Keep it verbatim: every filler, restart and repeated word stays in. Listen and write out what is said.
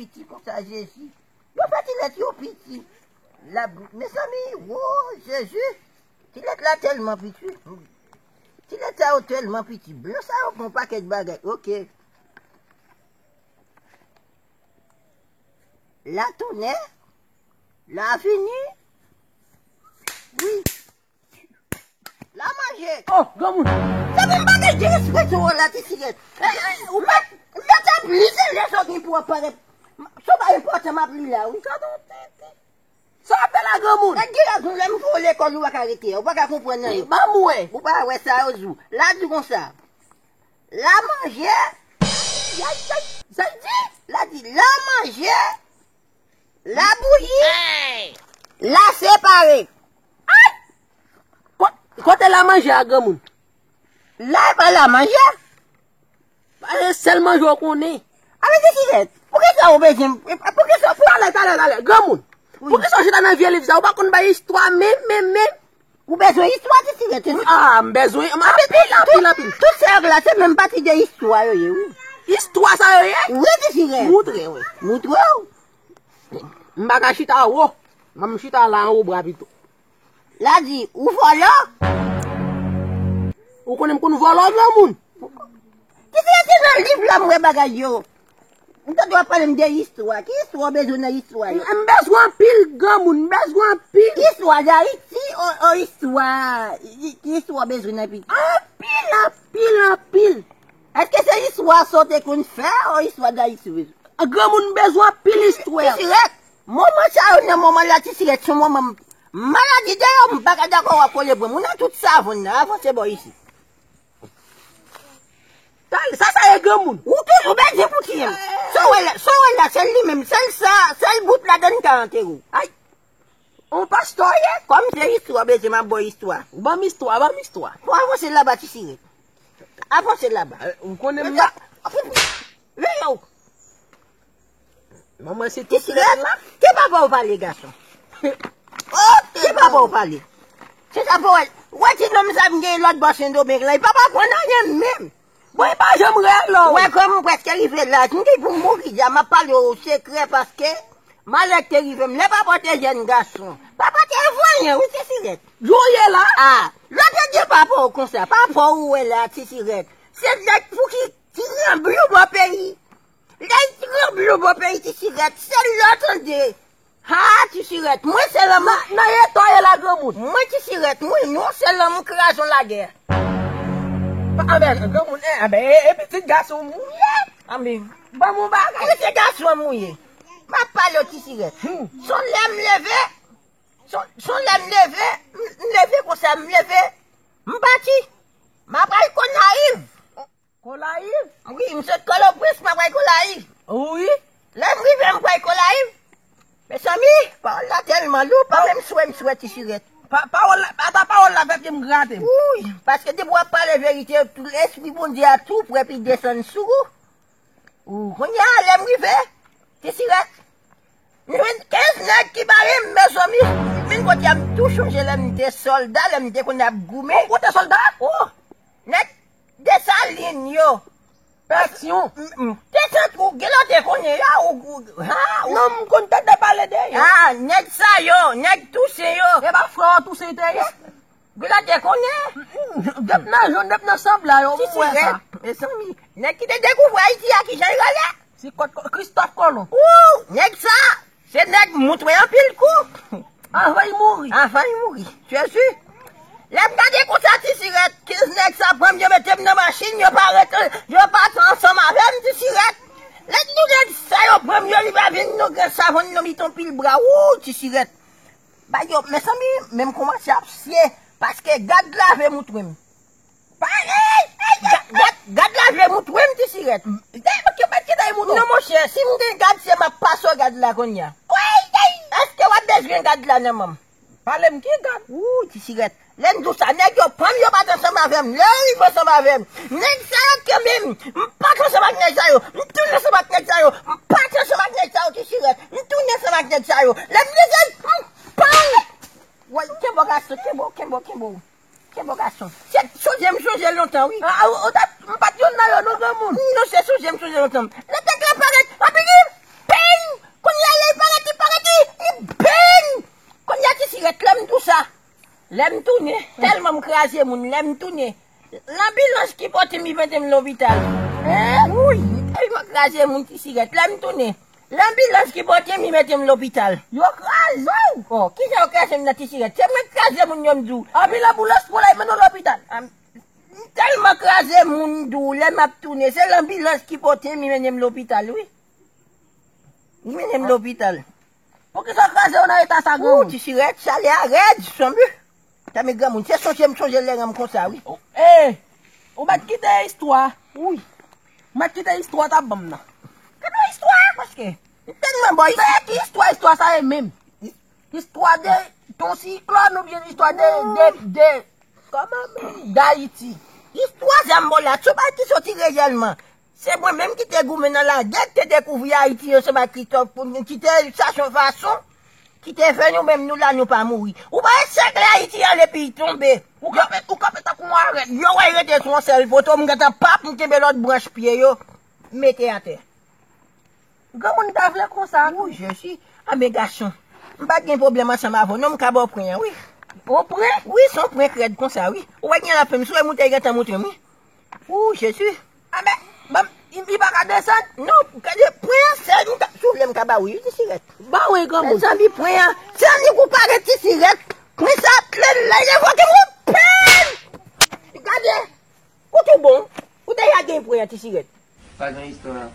Piti konsa, Jezi. Yo fè ti lèt yo piti. La, mezanmi, wo, Jezi. Ti lèt la tèlman piti. Ti lèt sa yo tèlman piti. Blan sa yo gon pakèt bagay. Ok. La tonnè. La vini. Wi. La manje. Oh, granmoun. Se pou m pa gen derespekte w la, ti sirèt. Eh, eh, ou pa, m pa ta plis lè sa w gen pou w ap parèt. Si w pa enpòtan, m ap li la, wi. Gade yon tenten. Sa w ap fè la, granmoun? Nèg gen rezon, lè m voye lekòl, ou pa ka rete. Ou pa ka konprann anyen. Ban m wè. Ou pa wè sa yo di w. La di konsa. La manje. Yay, yay. Sa l di? La di, la manje. La bouyi. La separe. Ay! Kot-, kote la manje a, granmoun? La e pa la manje. Pale sèl manje w konnen. Ave ti sirèt. Poukisa ou bezwen, poukisa, pou talè, talè, talè, granmoun. Wi. Poukisa w chita nan vye liv sa? Ou pa konn bay istwa menm, menm, menm. Ou bezwen istwa, ti sirèt? Ah, m bezwen, m anpil, anpil, anpil. Tout sa yo la, se menm pati de istwa yo ye, wi. Istwa sa yo ye? Wi, ti sirèt. Moutre, wi. Moutre w. M pa ka chita wo. Ban m chita la anwo bra pito. La di, ou vòlò? Ou konnen m konn vòlò, granmoun? Ti sirèt, se nan liv la m wè bagay yo. M tande w ap pale m de istwa. Ki istwa w bezwen nan istwa yo? M bezwen anpil, granmoun, m bezwen anpil. Istwa Dayiti o, o istwa, ki istwa w bezwen nan piti? Anpil, anpil, anpil. Èske se istwa sa w te konn fè o istwa Dayiti w bezwen? Granmoun, m bezwen anpil istwa. Ti sirèt, moman sa yo nan moman la, ti sirèt, se yon moman m, maladi de yo, m pa ka dakò w ap kole pran m. Ou nan tout savann nan, avanse bò isit. Sa, sa ye granmoun? Ou toujou bezwen pou tiye m. Sa w wè la, sa w wè la, se li menm, sèl sa, sèl bout ladann ka antere w. Ay! On pastè w ye? Kòm se istwa w bezwen, m ap ba w istwa. Ou ban m istwa, ban m istwa. Fò avanse laba, ti sirèt. Avanse laba. Eh, ou konnen m la. Veye w. Manman, se ti tout sirèt la. Ke papa w pale, gason. Oh, ke papa w pale. Se sa pou wè. Wè ti nonm sa m gen lòt bò Sendomeng la. Li pa pa konn anyen menm. Bon, li pa janm reyèl non. Wè kòm m prèske rive laj. M gen pou m mouri dja. M ap pale w sekrè paske malè k te rive m. Lè papa w te jèn gason. Papa te vanyan, wi, ti sirèt. Yo ye la. Ah, lè w te di papa w konsa. Papa w wè la, ti sirèt. Se nèg pou ki ti ranblou bò peyi. Lè l ranblou bò peyi ti sirèt, sèl lè w tande. Ha, ti sirèt, mwen se lanmou. Nan eta w ye la, granmoun. Mwen ti sirèt, mwen non se lanmou kraze w lagè. Anben, granmoun, eh, anben, e, e pitit gason m ou ye. Anben, ban m yon bagay. Mwen se gason m ou ye. M ap pale w ti sirèt. Hmm. Se yon lè m leve, se yon, se yon lè m leve, m, m leve konsa, m leve, m pati. M ap al Gonayiv. Gonayiv? Wi, m sot Pòtoprens, m ap al Gonayiv. Wi. Lè m rive, m pral Gonayiv. Mezanmi, pawòl la tèlman lou, pa menm swè m swè ti sirèt. Pa, pawòl la, ata pawòl la fè ke m grate m. Wi, paske depi w ap pale verite, tou lespri Bondye a tou prè pou l desann sou ou. Ou, kounye a, lè m rive, ti sirèt. M jwenn kenz nèg ki bare m, mezanmi. Menm kote a, m tou chonje lè m te sòlda, lè m te konn ap goumen. Ou te sòlda? Oh! Nèg Desalin yo. Pèsyon. M, m, te santi w, gen lè w te konnen yo, ou, ou, ha, ou. Non, m konn tande pale de yo. Ah, nèg sa yo, nèg Tousen yo. E pa frè w Tousen te ye? Gila te konnen. Depi nan jòn, depi nan sanbla yo, ti sirèt, mezanmi. Nèg ki te dekouvri Ayiti a, kijan l rele? Se Kristòf Kolon. Ou, nèg sa, se nèg moute anpil kou. Anvan l mouri. Anvan l mouri. Jezi. Lè m gade konsa ti sirèt, kenz nèg sa pran m, yo mete m nan machin, yo pa rete, yo pa ansanm avè m ti sirèt. Lè nou nèg sa yo pran m, yo rive avè m, nou gen savann, nou met anpil bra. Ou, ti sirèt. Ba yo, mezanmi, men m kòmanse ap sye, paske gad la vle moutre m. Parèy! Ga-, gad, gad la vle moutre m, ti sirèt. Ki, ki, ki ta moutre w? Non, monchè, si m gen gad, se m ap pase w gad la kounye a. Èske w ap bezwen gad la nan men m? Pale m ki gad? Ou, ti sirèt. Lè m di w sa, nèg yo pran m, yo pa t ansanm avè m. Lè yo rive ansanm avè m, nèg sa yo kenbe m. M pa t ansanm ak nèg sa yo. M tounen ansanm ak nèg sa yo. M pa t ansanm ak nèg sa yo, ti sirèt. M tounen ansanm ak nèg sa yo. Lè m leve, m pang! Woy, kenbe w gason, kenbe w, kenbe w, kenbe w. Kenbe w gason. Se sonje m sonje lontan, wi. Ah, ah, ou, ou ta, m pa t youn nan yo, non, granmoun. Non, se sonje m sonje lontan. Lè nèg la parèt, anpil, peyi Lè m tounen, tèlman m kraze moun, lè m tounen, lanbilans ki pote m, li mete m lopital. Wi, tèlman kraze moun, Ti Sirèt. Lè m tounen, lanbilans ki pote m, li mete m lopital. Yo kraze w! Oh, kijan yo kraze m nan, Ti Sirèt? Se mwen k kraze moun yo, m di w. Anpil anbilans pou la, yo mennen w lopital. M tèlman kraze moun, m di w, lè m ap tounen, se lanbilans ki pote m, li mennen m lopital, wi. Li mennen m lopital. Poukisa w kraze w nan eta sa, granmoun? Ti Sirèt, chalè a rèd, sanble. Tanmen granmoun, se sonje m sonje lè ranm konsa, wi. E, ou mèt kite istwa. Wi. Ou mèt kite istwa w t ap ban m nan. Kado istwa? Paske m tèlman bò. Se ki istwa, istwa sa ye menm? Istwa de ton siklòn oubyen istwa de, de, de, kòman menm? Dayiti. Istwa zanm bò la, se yon bagay ki soti reyèlman. Se mwen menm ki te goumen nan lagè, ki te dekouvri Ayiti ansanm ak Kristòf Kolon, ki te chache yon fason, ki te fè nou menm nou la, nou pa mouri. Ou pa wè sèkle Ayiti ale epi tonbe. Ou kanpe, ou kanpe tankou yon arèt. Yo wè rete sou yon sèl poto, m gentan pap, m kenbe lòt branch pye yo, mete atè. Granmoun ta vle konsa. Wi, Jezi. A men gason, m pa t gen pwoblèm ansanm avè w non, m ka ba w pwen an, wi. Yon pwen? Wi, se yon pwen k rèd konsa, wi. Ou wè gen la fè m sou e moute gentan moutre m, wi. Ou Jezi. A men, ban m, li, li pa ka desann? Non, gade, pwen an sèl m ka, si w vle m ka ba w, wi, Ti Sirèt. Ba w, wi, granmoun. Mezanmi, pwen an, se li kou parèt, Ti Sirèt. Pwen sa ap plen la, li evoke m, wi, plen! Gade, ou tou bon, ou deja gen pwen an, Ti Sirèt. Pa gen istwa.